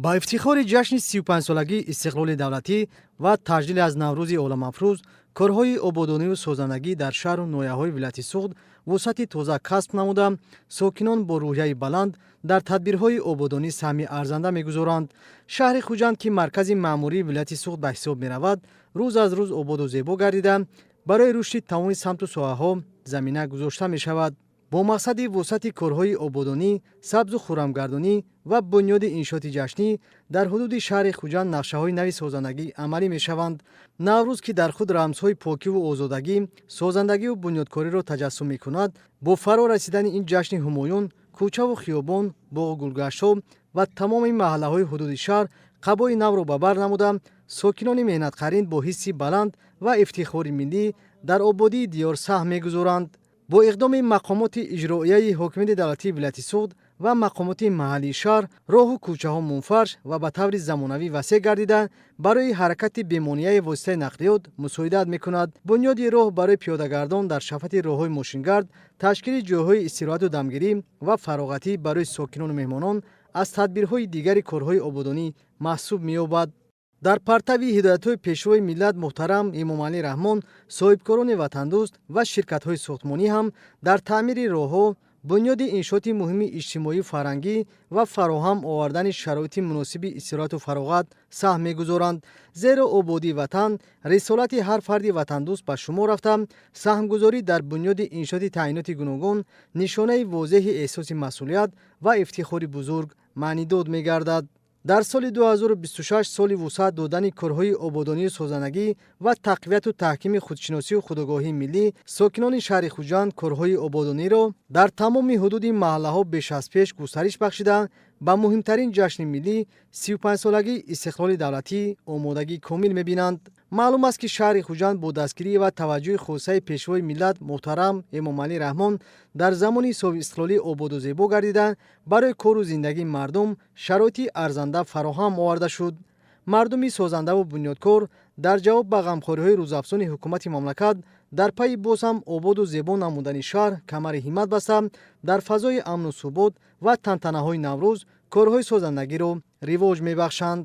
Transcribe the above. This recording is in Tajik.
Ба ифтихори ҷашни 35-солагии истиқлоли давлатӣ ва таҷлил аз Наврӯзи оламафрӯз корҳои ободониву созандагӣ дар шаҳру ноҳияҳои вилояти Суғд вусъати тоза касб намуда, сокинон бо рӯҳияи баланд дар тадбирҳои ободонӣ саҳми арзанда мегузоранд. Шаҳри Хуҷанд, ки маркази маъмурии вилояти Суғд ба ҳисоб меравад, рӯз аз рӯз ободу зебо гардида, барои рушди тамоми самту соҳаҳо замина гузошта мешавад. Бо мақсади вусъати корҳои ободонӣ, сабзу хуррамгардонӣ ва бунёди иншооти ҷашнӣ дар ҳудуди шаҳри Хуҷанд нақшаҳои нави созандагӣ амалӣ мешаванд. Наврӯз, ки дар худ рамзҳои покиву озодагӣ, созандагиву бунёдкориро таҷассум мекунад, бо фаро расидани ин ҷашни ҳумоюн кӯчаву хиёбон, боғу гулгаштҳо ва тамоми маҳаллаҳои ҳудуди шаҳр қабои навро ба бар намуда, сокинони меҳнатқарин бо ҳисси баланд ва ифтихори миллӣ дар ободии диёр саҳм мегузоранд. Бо иқдоми мақомоти иҷроияи ҳокимияти давлатии вилояти Суғд ва мақомоти маҳаллии шаҳр роҳу кӯчаҳо мунфарш ва ба таври замонавӣ васеъ гардида, барои ҳаракати бемонеаи воситаи нақлиёт мусоидат мекунад. Бунёди роҳ барои пиёдагардон дар шафати роҳҳои мошингард, ташкили ҷойҳои истироҳату дамгирӣ ва фароғатӣ барои сокинону меҳмонон аз тадбирҳои дигари корҳои ободонӣ маҳсуб меёбад. Дар партави ҳидоятҳои Пешвои миллат муҳтарам Эмомалӣ Раҳмон соҳибкорони ватандӯст ва ширкатҳои сохтмонӣ ҳам дар таъмири роҳҳо, бунёди иншооти муҳими иҷтимоию фарҳангӣ ва фароҳам овардани шароити муносиби истироҳату фароғат саҳм мегузоранд. Зеро ободии ватан рисолати ҳар фарди ватандӯст ба шумор рафта, саҳмгузорӣ дар бунёди иншооти таъиноти гуногун нишонаи возеҳи эҳсоси масъулият ва ифтихори бузург маънидод мегардад. Дар соли 2026, соли вусъат додани корҳои ободонию созандагӣ ва тақвияту таҳкими худшиносию худогоҳии миллӣ, сокинони шаҳри Хуҷанд корҳои ободониро дар тамоми ҳудуди маҳаллаҳо беш аз пеш густариш бахшида, ба муҳимтарин ҷашни миллӣ, 35-солагии истиқлоли давлатӣ, омодагии комил мебинанд. Маълум аст, ки шаҳри Хуҷанд бо дастгирӣ ва таваҷҷӯҳи хосаи Пешвои миллат муҳтарам Эмомалӣ Раҳмон дар замони соҳибистиқлолӣ ободу зебо гардида, барои кору зиндагии мардум шароити арзанда фароҳам оварда шуд. Мардуми созандаву бунёдкор дар ҷавоб ба ғамхориҳои рӯзафзуни ҳукумати мамлакат дар пайи боз ҳам ободу зебо намудани шаҳр камари ҳиммат баста, дар фазои амну субот ва тантанаҳои Наврӯз корҳои созандагиро ривоҷ мебахшанд.